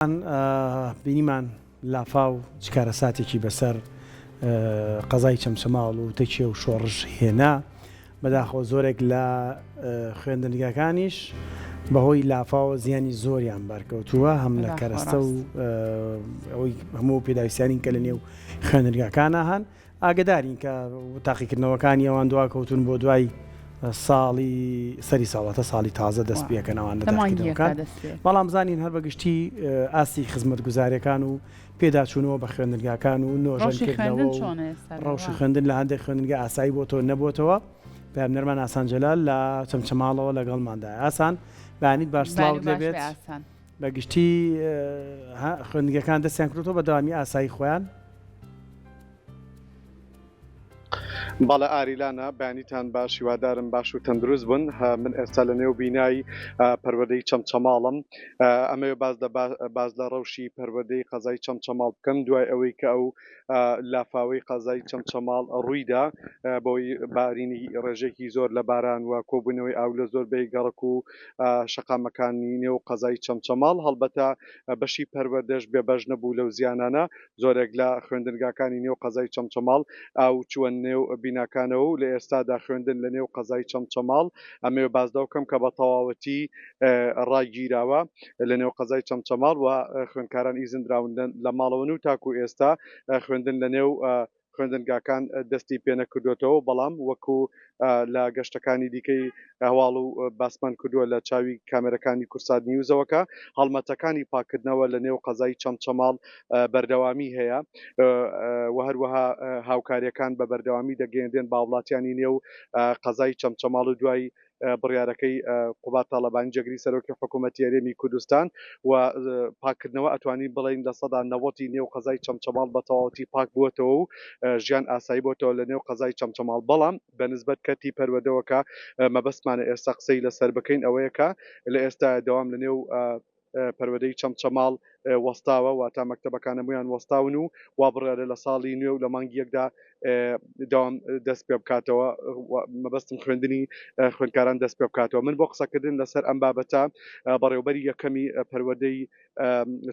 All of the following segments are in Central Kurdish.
بینیمان لافاو چ کارەساتێکی بەسەر قەزای چەمچەماڵ و تەکیە و شۆڕش هێنا، بەداخەوە زۆرێک لە خوێندنگاکانیش بەهۆی لافاوە زیانی زۆریان بەرکەوتووە هەم لە کەرەستە و ئەوەی هەموو پێداویستیانین کە لە نێو خوێندنگاکانە هەن. ئاگەدارین کە تاقیکردنەوەکانی ئەوان دواکەوتوون بۆ دوای ساڵی سەری ساڵ واتە ساڵی تازە دەست پێکەن ئەوان لە تاقیکردنەوەکان بەڵام زانین هەر بە گشتی ئاستی خزمەتگوزاریەکان و پێداچوونەوە بە خوێندنگاکان و نۆژەنکردنەوە و ڕەوشی خوێندن لە هەندێک خوێندنگە ئاسایی بۆتەوە نەبۆتەوە. پەیامنێرمان ئاسان جەلال لە چەمچەماڵەوە لەگەڵماندایە. ئاسان بەیانیت باش سڵاوت لێبێت. بە گشتی خوێندنگەکان دەستیان کردووە بە دەوامی ئاسایی خۆیان؟ بەڵێ ئاریلانە بەیانیتان باش هیوادارم باش و تەندروست بن من ئێستا لە نێو بینای پەروەردەی چەمچەماڵم ئەمەوێ باز لە باز لە ڕەوشی پەروەردەی قەزای چەمچەماڵ بکەم دوای ئەوەی کە ئەو لافاوەی قەزای چەمچەماڵ ڕوویدا بەوەی بارینی ڕێژێکی زۆر لە باران و کۆبوونەوەی ئاو لە زۆربەی گەڕەک و شەقامەکانی نێو قەزای چەمچەماڵ، هەڵبەتە بەشی پەروەردەش بێبەش نەبوو لەو زیانانە، زۆرێک لە خوێندنگاکانی نێو قەزای چەمچەماڵ ئاو چووە نێو بیناکانەوە و لە ئێستادا خوێندن لە نێو قەزای چەمچەماڵ ئەمەوێ باس لەوە بکەم کە بە تەواوەتی ڕاگیراوە لە نێو قەزای چەمچەماڵ و خوێندکاران ئیزن دراون لە ماڵەوەن و تاکو ئێستا خوێندن لە نێو خوێندنگاکان دەستی پێنەکردوێتەوە، بەڵام وەکو لە گەشتەکانی دیکەی هەواڵ و باسمان کردووە لە چاوی کامێرەکانی کورسات نیوزەوە کە هەڵمەتەکانی پاککردنەوە لە نێو قەزای چەمچەماڵ بەردەوامی هەیە و هەروەها هاوکاریەکان بە بەردەوامی دەگەیەندرێن بە هاوڵاتیانی نێو قەزای چەمچەماڵ و دوای بڕیارەکەی قوباد تاڵەبانی جێگری سەرۆکی حکوومەتی هەرێمی کوردستان و پاککردنەوە ئەتوانین بڵێین 90% نێو قەزای چەمچەماڵ بە تەواوەتی پاک بووەتەوە و ژیان ئاسایی بۆتەوە لە نێو قەزای چەمچەماڵ بەڵام بە نسبەت کەرتی پەروەردەوە کە مەبەستمانە ئێستا قسەی لەسەر بکەین ئەوەیە کە لە ئێستا دەوام لە نێو پەروەردەی چەمچەماڵ وەستاوە، واتا مەکتەبەکان هەموویان وەستاون و وا بڕیارە لە ساڵی نوێ و لە مانگی یەکدا دەوام دەست پێ بکاتەوە، مەبەستم خوێندنی خوێندکاران دەست پێ بکاتەوە. من بۆ قسەکردن لەسەر ئەم بابەتە بەڕێوبەری یەکەمی پەروەردەی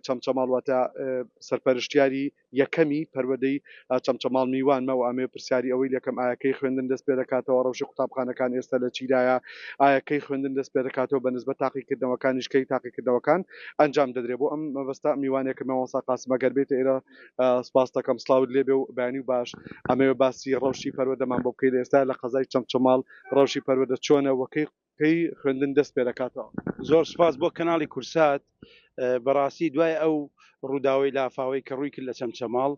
چەمچەماڵ واتە سەرپەرشتیاری یەکەمی پەروەردەی چەمچەماڵ میوانمە و ئەمەوێ پرسیاری ئەوەی لێکەم ئایا کەی خوێندن دەست پێدەکاتەوە ڕەوشی قوتابخانەکان ئێستا لە چیدایە ئایا کەی خوێندن دەست پێدەکاتەوە بە نسبەت تاقیکردنەوەکانیش کەی تاقیکردنەوەکان ئەنجام دەدرێ بۆ ئەم مەبەستە میوانێکم مامۆستا قاسم ئەگەر بێتە ئێرە سپاست دەکەم سڵاوت لێبێ و بەیانی و باش ئەمەوێ باسی ڕەوشی پەروەردەمان بۆ بکەی لە ئێستا لە قەزای چەمچەماڵ ڕەوشی پەروەردە چۆنە و کەی کەی خوێندن دەست پێدەکاتەوە؟ زۆر سوپاس بۆ کەناڵی کورسات بەڕاستی دوای ئەو ڕووداوەی لافاوەی کە ڕووی کرد لە چەمچەماڵ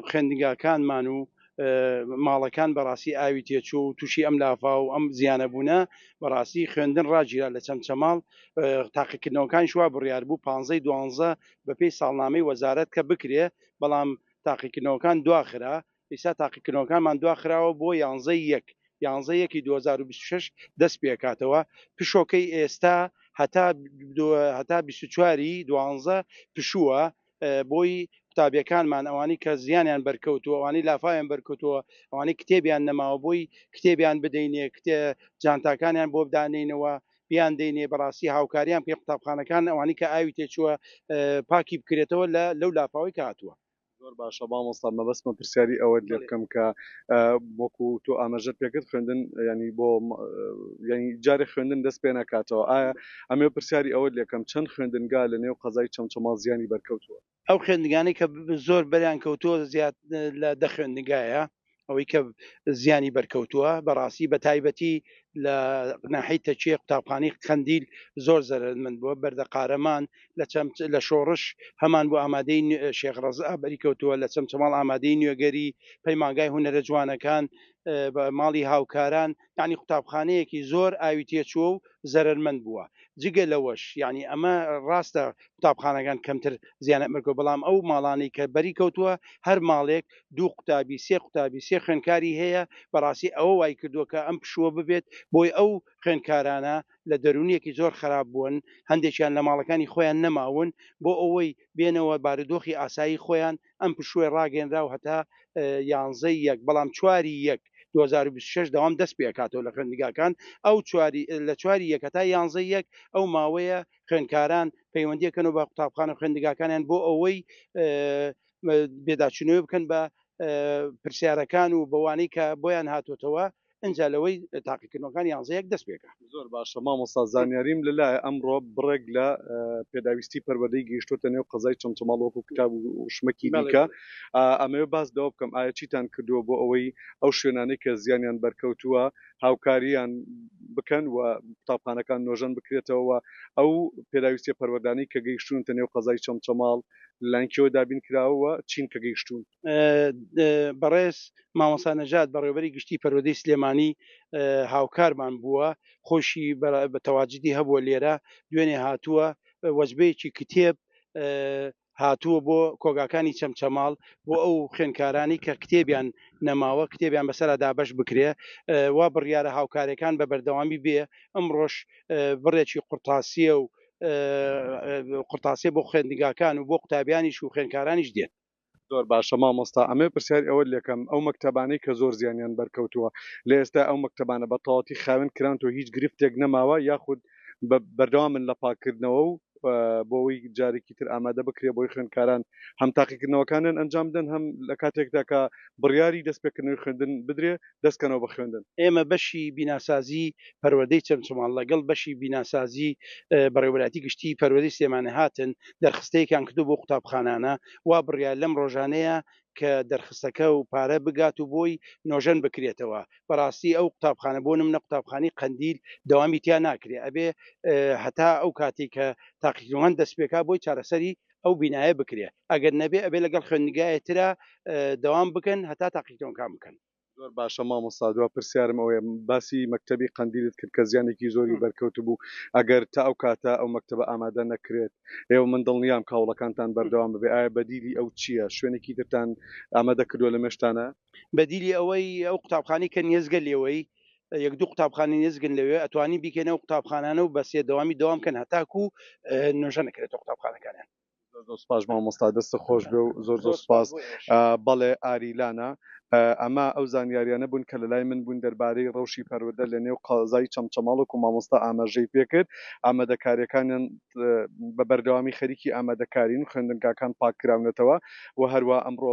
خوێندنگاکانمان و ماڵەکان بەڕاستی ئاوی تێچوو و تووشی ئەم لافا و ئەم زیانە بوونە بەڕاستی خوێندن ڕاگیرا لە چەمچەماڵ تاقیکردنەوەکانیش وا بڕیار بوو پانزەی دوانزە بەپێی ساڵنامەی وەزارەت کە بکرێ بەڵام تاقیکردنەوەکان دواخرا ئیستا تاقیکردنەوەکانمان دواخراوە بۆ یانزەی یەک، یانزە یەکی 2026 دەست پێکاتەوە، پشۆکەی ئێستا هەتا هەتا 24 ی دوانزە پشووە بۆی قوتابیەکانمان ئەوانەی کە زیانیان بەرکەوتووە ئەوانەی لافاویان بەرکەوتووە ئەوانەی کتێبیان نەماوە بۆی کتێبیان بدەینێ کتێ جانتاکانیان بۆ بدانێینەوە بیان دەینێ بەڕاستی هاوکاریان پێ قوتابخانەکان ئەوانەی کە ئاوی تێچووە پاکی بکرێتەوە لە لەو لافاوەی کە هاتووە. زۆر باشە مامۆستا مەبەستمە پرسیاری ئەوەت لێ بکەم کە وەکو تۆ ئاماژەت پێکرد خوێندن ینی بۆ ینی جارێ خوێندن دەست پێ ناکاتەوە ئایا ئەمێ پرسیاری ئەوەت لێکەم چەند خوێندنگا لە نێو قەزای چەمچەماڵ زیانی بەرکەوتووە؟ ئەو خوێندنگانەی کە زۆر بەریان کەوتووە زیاد لە دە خوێندنگایە ئەوەی کە زیانی بەرکەوتووە بەڕاستی بە تایبەتی لە ناحیەی تەکیە قوتابخانەی قەندیل زۆر زەرەرمەند بووە بەردە قارەمان لە چەم لە شۆڕش هەمان بۆ ئامادەی شێخ ڕەزا بەری کەوتووە لە چەمچەماڵ ئامادەی نوێگەری پەیمانگای هونەرە جوانەکان ماڵی هاوکاران یعنی قوتابخانەیەکی زۆر ئاوی تێچووە و زەرەرمەند بووە جگە لەوەش یعنی ئەمە ڕاستە قوتابخانەکان کەمتر زیانە مەرکۆ بەڵام ئەو ماڵانەی کە بەری کەوتووە هەر ماڵێک دوو قوتابی سێ قوتابی سێ خوێنکاری هەیە بەڕاستی ئەوە وای کردووە کە ئەم پشووە ببێت بۆی ئەو خوێنکارانە لە دەروونیەکی زۆر خراپ بوون هەندێکیان لە ماڵەکانی خۆیان نەماون بۆ ئەوەی بێنەوە بارودۆخی ئاسایی خۆیان ئەم پشووە ڕاگەنراو هەتا یانزەی یەک بەڵام چواری یەک. 2026 دەوام دەست پێ ئەکاتەوە لە خوێندنگاکان ئەو چواری لە چواری یەک هەتا یانزەی یەک ئەو ماوەیە خوێندکاران پەیوەندی ئەکەنەوە بە قوتابخانە و خوێندنگاکانیان بۆ ئەوەی پێداچوونەوە بکەن بە پرسیارەکان و بەوانەی کە بۆیان هاتۆتەوە ئینجا لەوەی تاقیکردنەوەکان یانزە یەک دەست پێکا. زۆر باشە مامۆستا زانیاریم لەلایە ئەمڕۆ بڕێک لە پێداویستی پەروەردەی گەیشتۆتە نێو قەزای چەمچەماڵ وەکو کتاب و شمەکی دیکە ئەمەوێ باس لەوە بکەم ئایا چیتان کردووە بۆ ئەوەی ئەو شوێنانەی کە زیانیان بەرکەوتووە هاوکاریان بکەن و قوتابخانەکان نۆژەن بکرێتەوە و ئەو پێداویستیە پەروەردانەی کە گەیشتوونەتە نێو قەزای چەمچەماڵ لەلایەن کێوە دابین کراوە و چین کە گەیشتوون؟ بەڕێز مامۆستا نەژاد بەڕێوەبەری گشتی پەروەردەی سلێمانی هاوکارمان بووە خۆشی بە تەواجدی هەبووە لێرە دوێنێ هاتووە وەجبەیەکی کتێب هاتووە بۆ کۆگاکانی چەمچەماڵ بۆ ئەو خوێندکارانی کە کتێبیان نەماوە کتێبیان بەسەرا دابەش بکرێ وا بڕیارە هاوکارەکان بە بەردەوامی بێ ئەمڕۆش بڕێکی قورتاسیە و قورتاسیە بۆ خوێندنگاکان و بۆ قوتابیانیش و خوێندکارانیش دێت. زۆر باشە مامۆستا ئەمەوێ پرسیاری ئەوەت لێکەم ئەو مەکتەبانەی کە زۆر زیانیان بەرکەوتووە لە ئێستا ئەو مەکتەبانە بە تەواوەتی خاوێن کرانتەوە هیچ گرفتێک نەماوە یاخود بە بەردەوامن لە پاککردنەوە و بۆ ئەوەی جارێکی تر ئامادە بکرێ بۆی خوێندکاران هەم تاقیکردنەوەکانیان ئەنجام بدەن هەم لە کاتێکدا کە بڕیاری دەستپێکردنەوەی خوێندن بدرێ دەست کەنەوە بە خوێندن. ئێمە بەشی بیناسازی پەروەردەی چەمچەماڵ لەگەڵ بەشی بیناسازی بەڕێوەبەرایەتی گشتی پەروەردەی سلێمانی هاتن دەرخستەیەکیان کردو بۆ قوتابخانانە وا بڕیار لەم ڕۆژانەیە کە دەرخستەکە و پارە بگات و بۆی نۆژەن بکرێتەوە بەڕاستی ئەو قوتابخانە بۆ نمونە قوتابخانەی قەندیل دەوامی تیا ناکرێ ئەبێ هەتا ئەو کاتێک کە تاقیکردنەوەکان دەست پێکا بۆی چارەسەری ئەو بینایە بکرێ ئەگەر نەبێ ئەبێ لەگەڵ خوێندنگایە ترا دەوام بکەن هەتا تاقیکردنەوەکان بکەن. زۆر باشە مامۆستا دوا پرسیارم ئەوەیە باسی مەکتەبی قەندیلت کرد کە زیانێکی زۆری بەرکەوتبوو ئەگەر تا ئەو کاتە ئەو مەکتەبە ئامادە نەکرێت ئێوە من دڵنیام کە هەوڵەکانتان بەردەوام ببێ ئایا بەدیلی ئەو چییە شوێنێکی ترتان ئامادە کردووە لە مێشتانە؟ بەدیلی ئەوەی ئەو قوتابخانەی کە نێزگە لێوەی یەک دوو قوتابخانەی نێزگن لەوێ ئەتوانین بیکەینە ئەو قوتابخانانە و بە سێ دەوامی دەوام کەن هەتاکوو نۆژەنەکرێتەوە قوتابخانەکانیان. زۆر زۆر سپاس مامۆستا دەستت خۆش بێ و زۆر زۆر سپاس. بەڵێ ئاری لانە ئەمە ئەو زانیاریانە بوون کە لەلای من بوون دەربارەی ڕەوشی پەروەردە لە نێو قەزای چەمچەماڵ وەکو مامۆستا ئاماژەی پێکرد ئامادەکاریەکانیان بە بەردەوامی خەریکی ئامادەکارین خوێندنگاکان پاک کراونەتەوە و هەروا ئەمڕۆ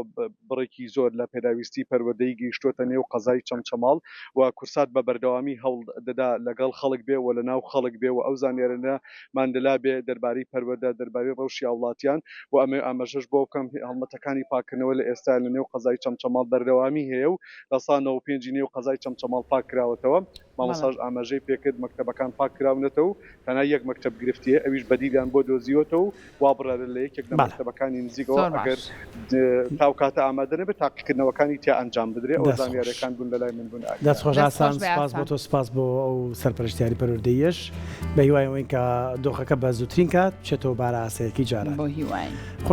بڕێکی زۆر لە پێداویستی پەروەردەیی گەیشتووەتە نێو قەزای چەمچەماڵ و کورسات بە بەردەوامی هەوڵ دەدا لەگەڵ خەڵک بێ و لەناو خەڵک بێ و ئەو زانیارانەمان لەلا بێ دەربارەی پەروەردە، دەربارەی ڕەوشی هاوڵاتیان و ئەمەوێ ئاماژەش بەوە بکەم هەڵمەتەکانی پاککردنەوە لە ئێستا لە نێو قەزای چەمچەماڵ بەردەوامی هەیە و 95% ی نێو قەزای چەمچەماڵ پاک کراوەتەوە. مامۆستاش ئاماژەی پێکرد مەکتەبەکان پاک کراونەتەوە و تەنها یەک مەکتەب گرفتی هەیە ئەویش بەدیلیان بۆ دۆزیوەتەوە و وا بڕیارە لە یەکێک لە مەکتەبەکانی نزیکەوە ئەگەر تا ئەو کاتە ئامادە نەبێت تاقیکردنەوەکانی تیا ئەنجام بدرێت ئەوە زانیاریەکان بوون لەلای من بوون ئاری. دەست خۆش ئاسان سوپاس بۆ تۆ سوپاس بۆ ئەو سەرپەرشتیاری پەروەردەییەش بە هیوای ئەوەین کە دۆخەکە بە زووترین کات بچێتەوە بارە ئاسایەکەی جاران. بۆ هیواین.